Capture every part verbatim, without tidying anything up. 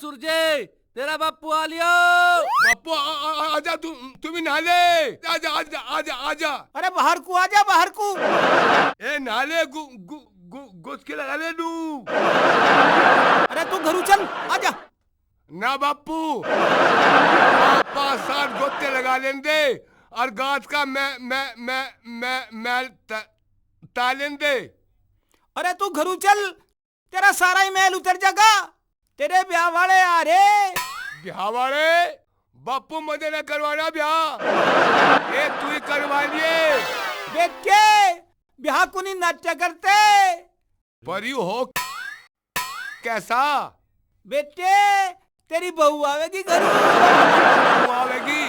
सूरजे, तेरा बापू आ लियो। बापू, आ, आ, आ, आजा तू, तू भी नहा ले। आजा, आजा, आजा, आजा। अरे बाहर को आजा, बाहर को। ए, नहा ले, गु, गु, गु, गुस्की लगा ले नू। अरे तू घरू चल, आजा। ना बापू, पा-, पाँच सात गोते लगा लेंदे और गात का मैं, मैं, मैं, मैं, मैल त-, ता लेंदे। अरे तू घरू चल, तेरा सारा ही मैल उतर जागा। तेरे ब्याह वाले आ रे। ब्याह वाले? बापू, मजे ना करवाना ब्याह, ये तू ही करवा लिए। बेटे, ब्याह को नहीं नाट्य करते। पर यू हो कैसा? बेटे, तेरी बहू आवेगी घरू। बहू आवेगी?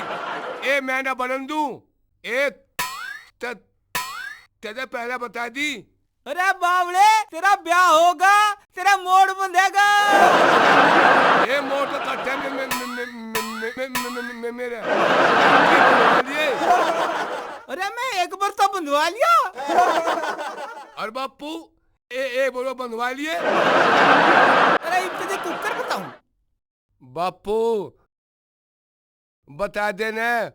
ए, मैं ना बनन दूं। ए, ते, तेरे पहले बता दी। अरे बावले, तेरा ब्याह होगा, तेरा मोड़ बंधेगा। ए, मोड़ तो कट्ठे में, में, में, में, में, में, में, में, में, मेरे। बंधवा लिए। अरे मैं एक बार तो बंधवा लिया। अरे बापू, ए, ए, बोलो, बंधवा लिए। अरे इब तुझे कुकर बताऊं? बापू, बता देना,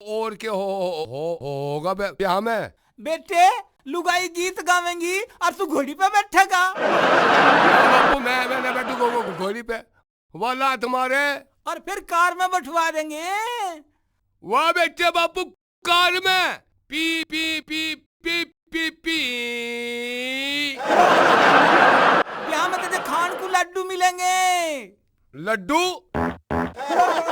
और के हो, हो, हो, हो, होगा बे-, ब्याह में? बेटे, लुगाई गीत गावेंगी और तू घोड़ी पे बैठेगा। बापू, मैं, मैं ना बैठू घो-, घो-, घोड़ी पे। वाला तुम्हारे। और फिर कार में बैठवा देंगे। वाह बेटे बापू, कार में P, P, P, P, P, P. ब्याह में तुझे खान को लड्डू मिलेंगे। लड्डू?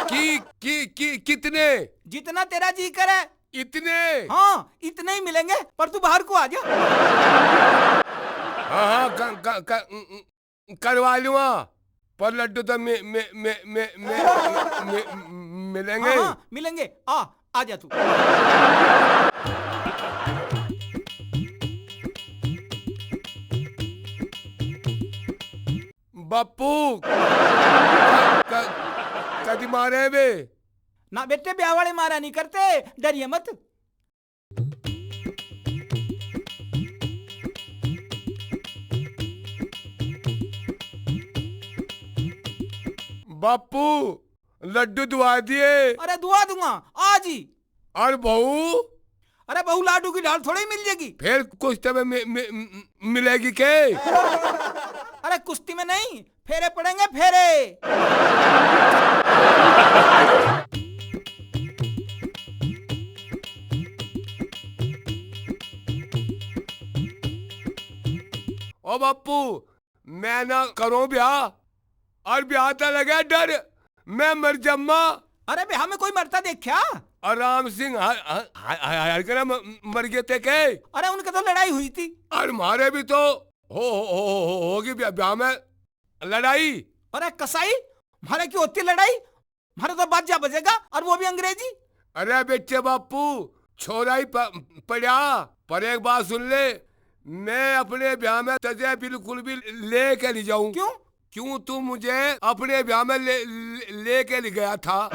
की, की, की, कितने? जितना तेरा जी करे। इतने? हाँ, इतने ही मिलेंगे, पर तू बाहर को आ जा। हाँ, हाँ, क-, क-, क-, करवा लूँगा, पर लड्डू तो मे-, मे-, मे-, मे-, मे-, मे-, मिलेंगे। हाँ, हाँ, मिलेंगे। आ, आ जा तू। बापू, क-, क-, कदी मारे बे? ना बेटे, ब्याह वाले मारा नहीं करते, डरिए मत। बापू, लड्डू दुआ दिए। अरे दुआ दूंगा, आज ही। और बहू? अरे बहू लाडू की ढाल थोड़ी मिल जाएगी। फिर कुश्ती में मि-, मि-, मिलेगी के? अरे कुश्ती में नहीं, फेरे पड़ेंगे, फेरे। ओ बापू, मैं ना करूं ब्याह, और ब्याह तो लगे डर, मैं मर जामा। अरे ब्याह में कोई मरता देखा? और राम सिंह हर, हर, हर, हर, हर के ना म-, मर गए थे के? अरे उनके तो लड़ाई हुई थी। और मारे भी तो हो, हो, हो, हो, होगी ब्या-, ब्याह में लड़ाई। अरे कसाई, म्हारे की होती लड़ाई? म्हारे तो बाजा बजेगा, और वो भी अंग्रेजी। अरे बेटे बापू, छोरा ही प-, पड़ा, पर एक बात सुन ले, मैं अपने ब्याह में तुझे बिल्कुल भी लेके नहीं जाऊं। क्यों? क्यों तू मुझे अपने ब्याह में ले, ले, लेके नहीं गया था?